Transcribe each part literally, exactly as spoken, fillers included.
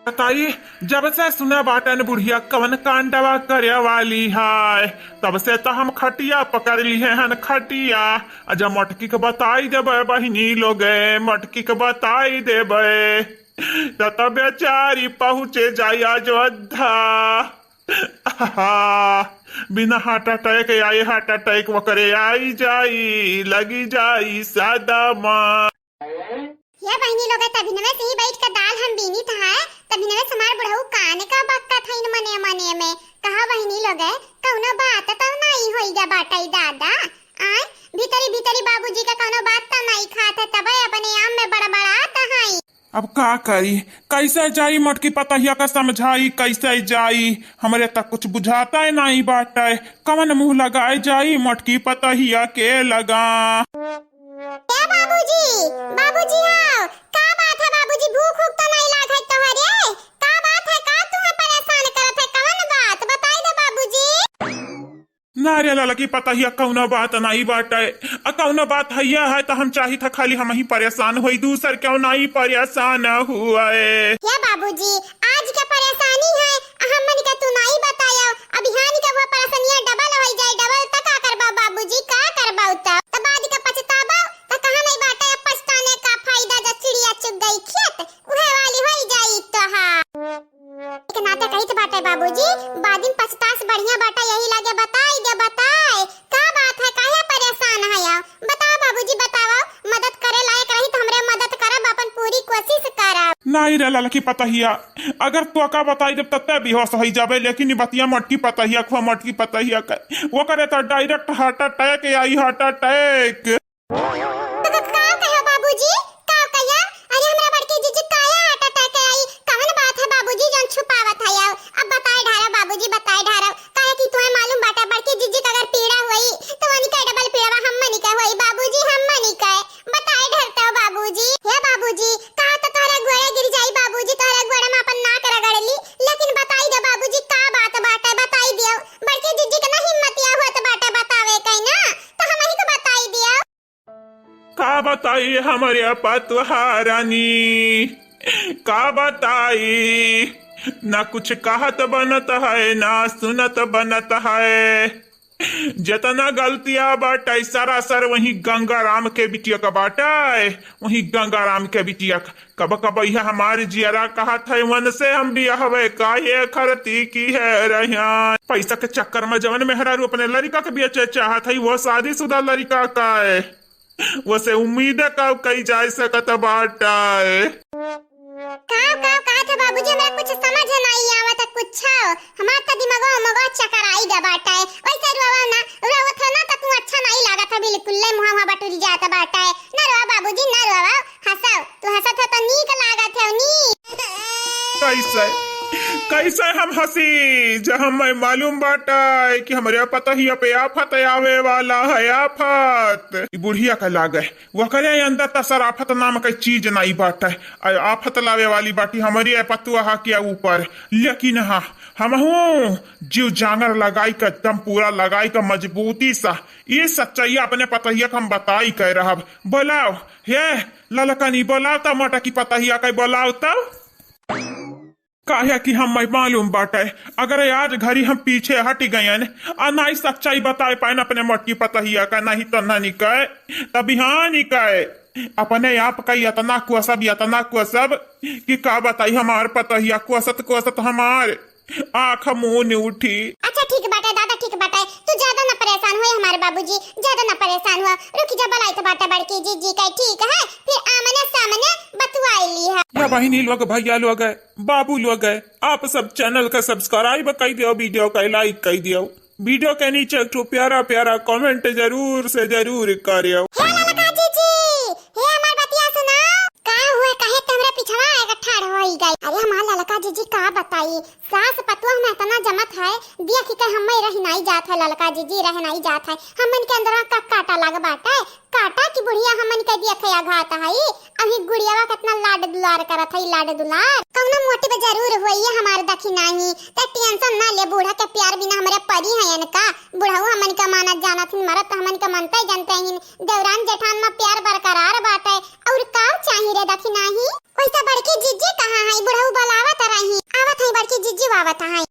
बताई, जब से सुने बाटन बुढ़िया कवन कांडवा करे वाली है, तब से तो हम खटिया पकड़ लिहे हन, खटिया। आ जब मोटकी के बताई देबे बहिनी लोगे, मोटकी के बताई देबे, त, त बेचारी पहुँचे जाई अयोध्या। बिना heart attack आए, heart attack ओकरे आई जाई, लगी जाई सदमा। ये बहिनी लोग, तभी नवे से ही बैठ के दाल हम बीनी था, तभी नवे से हमार बुढ़ऊ कान का बक्का था इन मने मने में। कहा बहिनी लोग, कौनो बात तो नहीं होई गा बाटई दादा? आय, भीतरी भीतरी बाबूजी का कौनो बात तो नहीं खात है, तबे अपने आम में बड़बड़ात है। अब का करी, कैसे जाई मोटकी पतहिया का समझाई, कैसे जाई? हमरे तक कुछ बुझाता है नहीं बाटे, कवन मुंह लगाए जाई मोटकी पतहिया के लगा? ए बाबूजी, बाबूजी आओ, का बात है बाबूजी, भूख उख तो नहीं लागत तोहरे? का बात है, का तुम्हें परेशान करत है, कवन बात बताई दे बाबूजी। ना रे ललकी पतहिया, कौनो बात नहीं बाटे। आ कौनो बात हैया है तो हम चाही था खाली हम ही परेशान होई, दूसर क्यों नहीं परेशान हुए। हे बाबूजी, आज के परेशानी है, आ हमन के तू नहीं बतायो, अभियान के वो परेशानिया double होई जाए, double। त का करबा बाबूजी, का करबा? त, त बाद के पछताबा, त कहा नहीं बाटे, अब पछताने का फायदा, जब चिड़िया चुग गई खेत, उहे वाली होई जाई तो। हाँ। एक नाते कहित बाटे बाबूजी, बादिन पछतास बढ़िया बाटे, यही लागे बताई दे, बताए। का बात है, काहे परेशान है? आओ, बताओ बाबूजी, बताओ, मदद करे लायक रही तो हमरे मदद करब, अपन पूरी कोशिश करब। नहीं रे ललकी पतहिया, अगर तो का बताई जब तत्ते बेहोश होई जाबे, लेकिन ई बतिया मोटकी पतहिया, खुआ मोटकी पतहिया का, वो करे तो direct heart attack आई, heart attack। तो का, का कहो बाबूजी, का कहो? अरे हमरा बड़की जीजी काहे heart attack आई? कवन बात है बाबूजी जौन छुपावत है? आओ, अब बताए ढारो बाबूजी, बताए ढारो। काहे कि तुम्हें मालूम बाटे बड़की जीजी का अगर पीड़ा हुई तो वनिका double पीड़ावा हमनी के हुई बाबूजी, हमनी के। बताए ढरते हो बाबूजी। हे बाबूजी, का तो तोहरा गोड़े गिर जाई बाबूजी, तोहरा गोड़े में अपन नाक रगड़ ली, लेकिन बताई दे बाबूजी का बात बाटे, बताई दियो। बड़की जीजी के ना हिम्मतिया होत बाटे बतावे के ना, तो हमही के बताई दियो। का बताई हमरे पतोहा रानी, का बताई, ना कुछ कहत बनत है, ना सुनत बनत है। जितना गलतिया बाटे, सरासर वही गंगाराम के बिटिया का बाटे, वही गंगाराम के बिटिया का। कब कब यह हमारी जियरा कहत है, वन से हम बियाहवे काहे खरती की है रहिया। पैसा के चक्कर में जवन मेहरारू अपने लड़का के बेचे चाहत है, वो शादीशुदा लड़का का है। वसे उम्मीद का कई जाए सकत बाटे। का, का, का था बाबूजी, हमरा कुछ समझ नहीं आवत है कुछ। हमार त दिमागो, मगो चक्कर आई गा बाटे। वैसे रोवा ना, रोवत हो ना त तू अच्छा नहीं लागत है बिल्कुल, ले मुँह, मुँह बटुरी जात बाटे। ना रोवा बाबूजी, ना रोवा, हंसाओ। तू हंसत हो तो नीक लागत है, नीक। कैसे, कैसे हम हंसी, जब हमें मालूम बाटे कि हमरे पतहिया पे आफत आवे वाला है, आफत। ई बुढ़िया का लागे, वकरे अंदर त सर आफत नाम के चीज नहीं बाटे। आ आफत लावे वाली बाटी हमरे पतुआ के ऊपर। लेकिन हाँ, हमहू जीव जांगर लगाई के, एकदम पूरा लगाई के मजबूती से ये सच्चाई अपने पतहिया के हम बताई के रहब। बोलाओ, हे ललकनी, बोलाओ त मोटकी पतहिया के, बोलाओ त। काहे कि हमें मालूम बाटे, अगर आज घड़ी हम पीछे हट गयन, आ नाई सच्चाई बताए पाएन अपने मोटकी पतहिया का, नहीं तो नानी के, त बिहानी के अपने आप का इतना कोसब, इतना कोसब कि का बताई, हमार पतहिया कोसत कोसत हमार आँख मुन उठी। अच्छा ठीक बाटे दादा, ठीक बाटे, तू ज्यादा ना परेशान हुए हमारे बाबूजी, ज्यादा ना परेशान हुआ। रुकी जा, बोलाइत बाटे बड़की जीजी के, ठीक है, फिर आमने सामने बतुआई ली है। या बहिनी लोग, भैया लोग, बाबू लोग, आप सब channel का subscribe कई दियो, video का like कई दियो, video के नीचे एक ठो प्यारा प्यारा comment जरूर से जरूर करियो। हे ललका जीजी, हे हमार बतिया सुनाओ। का हुए, काहे ते हमरा पिछवा आए के ठाड़ होई गई? अरे हमार ललका जीजी का बताई, सास पतोह में इतना जमत है, देख के हमें रह नहीं जात है, ललका जीजी रह नहीं जात है। हमन के अंदर का काटा लग बाटे, काटा की बुढ़िया हमन के देखे आघात है। अभी गुड़ियावा कितना लाड दुलार करत है, लाड दुलार। कौनो मोटिव जरूर हुई है हमार दखिनाही, ते tension ना ले, बूढ़ा के प्यार बिना हमरे परी है इनका। बुढ़ऊ हमन के मानत जानत हिन, मरत हमन के मनते जनते हिन। देवरान जेठान में प्यार बरकरार बाटे, और का चाही रे दखिनाही? वैसे बड़की जीजी कहाँ है? बुढ़ऊ बुलावत रही। कि जीजी आवत हैं।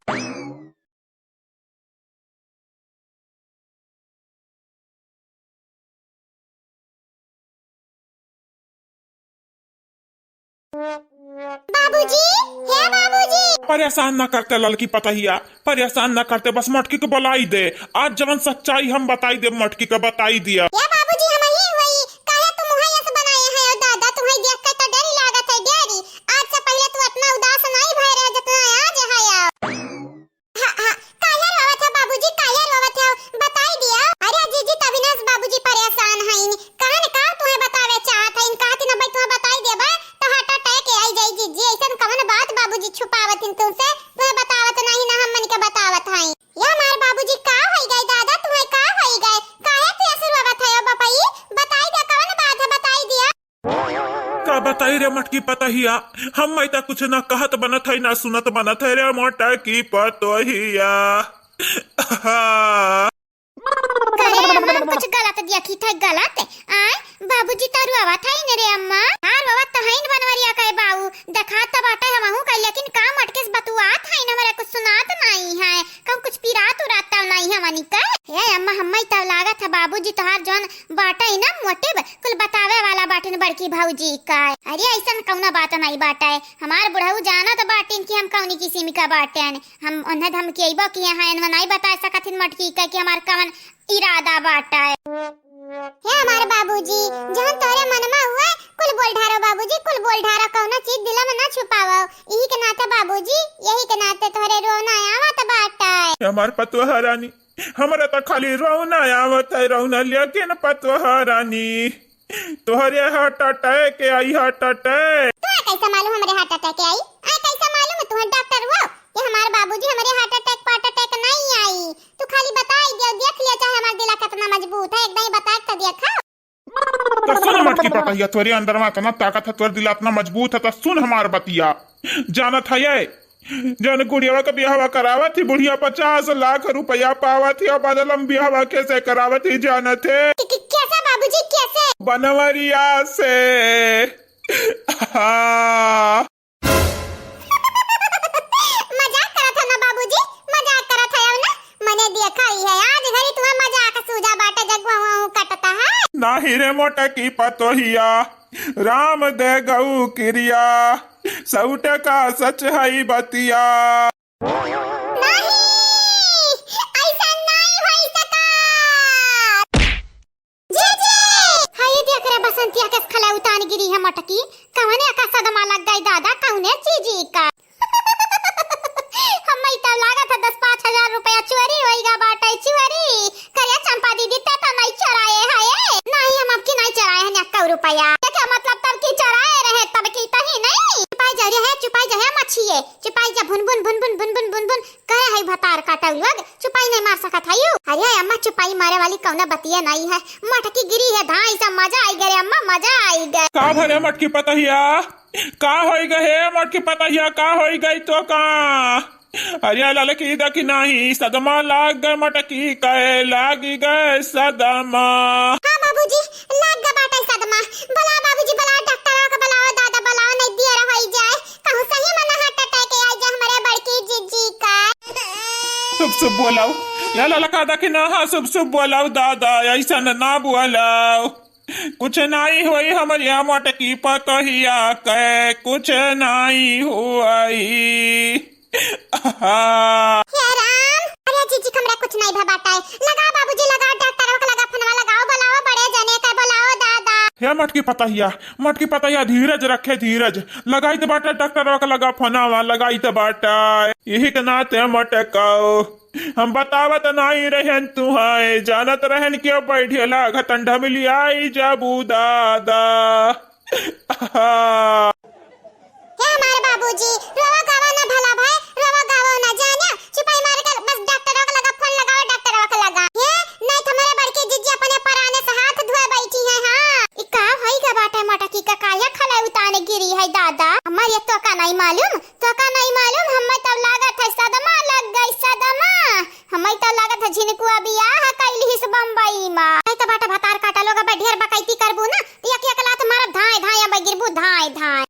बाबूजी, हे बाबूजी। परेशान न करते ललकी पतहिया, परेशान न करते, बस मटकी के बुलाई दे। आज जवन सच्चाई हम बताई देब, मटकी के बताई दिया। हे बाबूजी, हम ही हुई, काहे तू मुँह ऐसे बनाए है? ओ दादा, तुम्हें देख के तो डर ही लागत है, डर ही। आज से पहले तू इतना उदास नहीं भय रहे, जितना आज है। हाँ, हाँ, काहे रोवत है बाबूजी, काहे रोवत है? बताई दिया। अरे जीजी, तभी ना बाबूजी परेशान हईन। कहन का तुम्हें बतावे चाहत हईन, कहत न भाई तुम्हें बताई देबा, तो heart attack आई जाई जीजी। ऐसन कवन बात बाबूजी छुपावत हईन तुमसे? तुम्हें बतावत नहीं ना, हमन के बतावत हईन। या हमार बाबूजी, का होई गए दादा, तुम्हें का होई गए? काहे तू ऐसे रोवत है बपई? बताई दे, कवन बात है, बताई दिया। का बताई रे मटकी पतहिया, हम मैं त कुछ ना कहत बनत है, ना सुनत बनत है रे मटकी पतहिया। करे अम्मा, कुछ गलत देखी थे, गलत। आय, बाबूजी तो रोवत हईन रे अम्मा। हाँ, रोवत तो हईन बनवरिया कहे बाऊ, देखात तो बाटे हमहू का, लेकिन का मटके से बतुआत हईन, हमरा कुछ सुनात नहीं है, कहूँ कुछ पिरात उरात तो नहीं हमनी का। हे अम्मा, हम्मै तो लागत है बाबूजी तोहार जौन बाटे ना motive, कुल बतावे वाला बाटिन बड़की भौजी का। अरे ऐसन कौनो बात नहीं बाटे, हमार बुढ़ऊ जानत बाटिन कि हम कौनी किसिम का बाटेन। हम उन्हें धमकियबो किए हैं, इनमें नहीं बता सकत हिन मटकी का कि हमार कवन इरादा बाटे। हे हमार बाबूजी, जौन तोहरे मनमा हुए, कुल बोल ढारो बाबूजी, कुल बोल ढारो, कौनो चीज दिल में ना छुपावो। यही के नाते बाबूजी, यही के नाते तोहरे रोना आवत बाटे। हे हमार पतोह रानी, हमरा त खाली रोना आवत है, रोना, लेकिन पतोह रानी, तोहरे heart attack आई, heart attack। तोहे कैसे मालूम हमरे heart attack आई? आ, कैसे मालूम? तू डॉक्टर हुआ? ये हमार बाबूजी, हमरे heart attack, heart attack नहीं आई। तू खाली बताई दियो, देख लियो, चाहे हमार दिला कितना मजबूत है, एक दाई बता के तो देखा। तो सुन मटकी पतहिया, तोरे अंदर में इतना ताकत है, तोरे दिला इतना मजबूत है, तो सुन हमार बतिया। जानत है ये, जौन गुड़ियावा के बियाहवा करावत ही, बुढ़िया पचास लाख रुपया पावत ही, और बदलम बियाहवा कैसे करावत ही, जानत है? कि, कि, कैसे बाबूजी, कैसे? बनवरिया से। हाँ। मजाक करत है ना बाबूजी, मजाक करत है ना। मने देखा ही है, आज घड़ी तुम्हें मजाक सूझा बाटे, जग वहाँ कटता है। नाही रे मोटकी पतोहिया, राम दे गऊ किरिया, सौ टका सच है बतिया। नहीं, ऐसा नहीं होई सका। जीजी! हाय, देख रे बसंतिया, कस खले उतान गिरी है मटकी। कवने का सदमा लग गई दादा, कवने चीजी का? हम्मै तो लागत है दस पाँच हजार रुपया चोरी होइगा बाटे, चोरी। करे चंपा दीदी, ते तो नहीं चोराए है? नहीं, हम अबकी नहीं चोराए हैं एक्कौ रुपया। एके मतलब तब की चोराए रहे, तब की तही नहीं। चुपाई जा रे है, चुपाई जा है मछिए, चुपाई जा भुन भुन भुन भुन भुन भुन भुन भुन। कहे है भतार काटउ लोग, चुपाई नहीं मार सकत है यू। अरे अम्मा, चुपाई मारे वाली कौनो बतिये नहीं है। मटकी गिरी है धाई से, मजा आई गए रे अम्मा, मजा आई गए। का भरे मटकी पतहिया, का होई गए हे मटकी पतहिया, का होई गई तो का? अरे ललकी देखी नहीं, सदमा लाग गए मटकी के, लागी गए सदमा। हाँ बाबूजी, लाग गए बाटे सदमा। बोला बाबूजी, बोला डॉक्टर का, बोलाओ दादा, बोलाओ, नहीं दिया रह जाए। कहूँ सही में ना heart attack आई जा हमरे बड़की जीजी का। शुभ शुभ बोलाओ, या ललका देखी ना, हाँ, शुभ शुभ बोलाओ दादा, ऐसा न ना बोलाओ। कुछ नाई होई हमरे मोटकी पतोहिया के, कुछ नाई होई। हे राम, अरे जीजी, हमरा कुछ नहीं भा बाटे। लगाओ बाबूजी, लगाओ डॉक्टर के, लगाओ फोनवा, लगाओ, बोलाओ बड़े जने के, बोलाओ दादा। हे मटकी पतहिया, मटकी पतहिया, धीरज रखे, धीरज। लगाइत बाटे डॉक्टर के, लगा फोनवा, लगाइत बाटे। यही के नाते मटकाओ, हम बतावत नहीं रहन तुहाए, जानत रहन क्यों बैठे लागत ढमिलियाई जाबू दादा। हे हमार बाबूजी, रोवा गावा ना भला भाई, रोवा गावा ना जानिया, चुपाई मार के बस डॉक्टर के लगा फोन लगाओ, डॉक्टर के लगा। ये नहीं तो हमारे बड़की जीजी अपने पराने से हाथ धोए बैठी है। हाँ, ई का होई गा बाटे मटकी का, काहे खले उताने गिरी है दादा? हमारे तो का नहीं मालूम, तो का नहीं मालूम, हमें तो लागत है सदमा लग गई, सदमा। हमें तो लागत है झिनकुआ बियाह कैली हिस बम्बई मा। नहीं तो बाटे भतार काटा लोग, अब ढेर बकैती करबू ना, तो एक एक लात मारब धाए धाए, अब गिरबू धाए धाए।